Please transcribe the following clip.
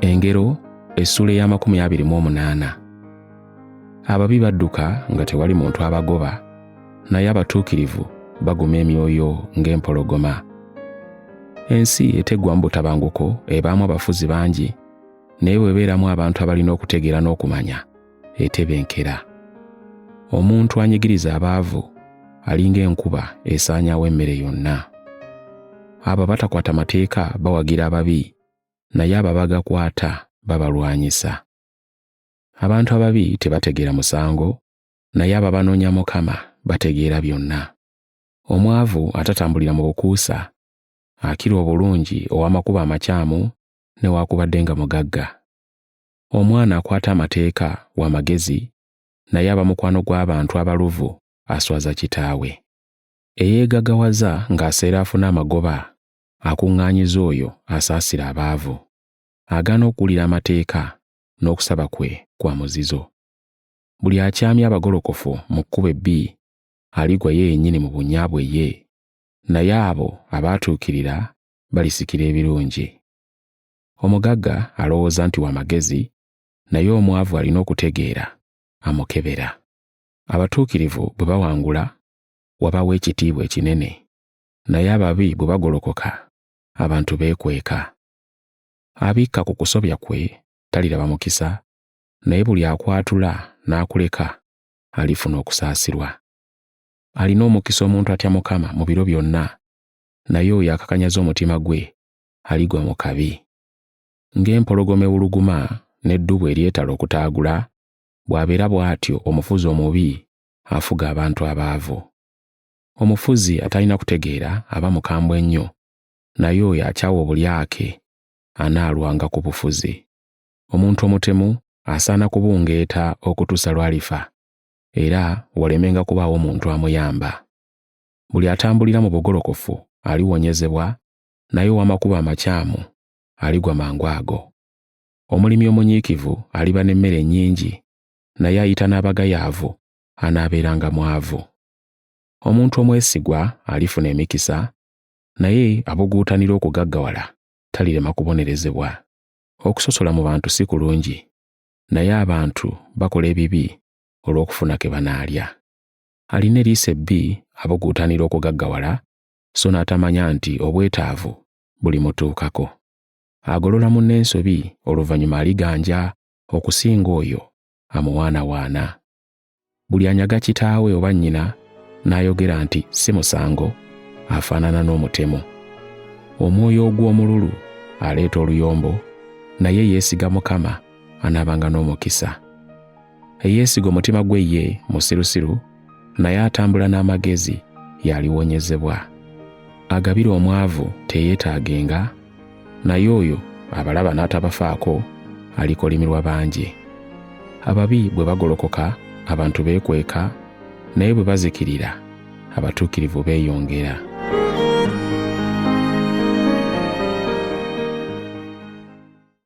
Engero essuula ey'amakumi abiri mu omunaana. Ababi badduka nga tewali muntu abagoba, naye abatuukirivu baguma emyoyo ng'empologoma. Ensi eteggwamu butabanguko ebaamu abafuzi bangi, naye bw'ebeeramu abantu abalina okutegeera n'okumanya, etebenkera. Omuntu anyigiriza abaavu alinga enkuba esaanyaawo emmere yonna. Abo abatakwata mateeka bawagira ababi, naye abo abagakwata babalwanyisa. Abantu ababi tebategeera musango, naye abo abanoonya Mukama bategeera byonna. Omwavu atatambulira mu bukuusa akira obulungi ow'amakubo amakyamu newaakubadde nga mugagga. Omwana akwata amateeka wa magezi, naye aba mukwano gw'abantu abaluvu aswaza kitaawe. Eyeegaggawaza ng'aseera afuna amagoba, akuŋŋaanyiza oyo asaasira abaavu. Agaana okuwulira amateeka, n'okusaba kwe kwa muzizo. Buli akyamya abagolokofu mu kkubo ebbi, aligwa ye yennyini mu bunnya bwe ye, naye abo abaatuukirira balisikira ebirungi. Omugagga alowooza nti wa magezi, naye omwavu alina okutegeera amukebera. Abatuukirivu bwe bawangula, wabaawo ekitiibwa ekinene, naye ababi bwe bagolokoka, abantu beekweka. Abikka ku kusobya kwe taliraba mukisa, naye buli akwatula n'akuleka alifuna okusaasirwa. Alina omukisa omuntu atya Mukama mu biro byonna, naye oyo akakanyaza omutima gwe aligwa mu kabi. Ng'empologoma ewuluguma n'eddubu eryetala okutaagula, bw'abeera bw'atyo omufuzi omubi afuga abantu abaavu. Omufuzi atalina kutegeera aba mukambwe nnyo, naye oyo akyawa obulyake anaalwanga ku bufuzi. Omuntu omutemu asaana kubungeeta okutuusa lw'alifa, era walemenga kubaawo muntu amuyamba. Buli atambulira mu bugolokofu aliwonyezebwa, naye ow'amakubo amakyamu aligwa mangu ago. Omulimi omunyiikivu aliba n'emmere nnyingi, naye ayita n'abagayaavu anaabeeranga mwavu. Omuntu omwesigwa alifuna emikisa, naye abuguutanira okugaggawala talirema kubonerezebwa. Okusosola mu bantu si kulungi, naye abantu bakola ebibi olw'okufuna ke banaalya. Alina eriiso ebbi abuguutanira okugaggawala, so n'atamanya nti obwetaavu bulimutuukako. Agolola munne ensobi oluvannyuma aliganja okusinga oyo amuwaanawaana. Buli anyaga kitaawe oba nnyina n'ayogera nti si musango, afaanana n'omutemu. Omwoyo ogw'omululu aleeta oluyombo, naye eyeesiga Mukama anaabanga n'omukisa. Eyeesiga omutima gwe ye musirusiru, naye atambula n'amagezi y'aliwonyezebwa. Agabira omwavu teyeetaagenga, naye oyo abalaba n'atabafaako alikolimirwa bangi. Ababi bwe bagolokoka abantu beekweka, naye bwe bazikirira abatuukirivu beeyongera.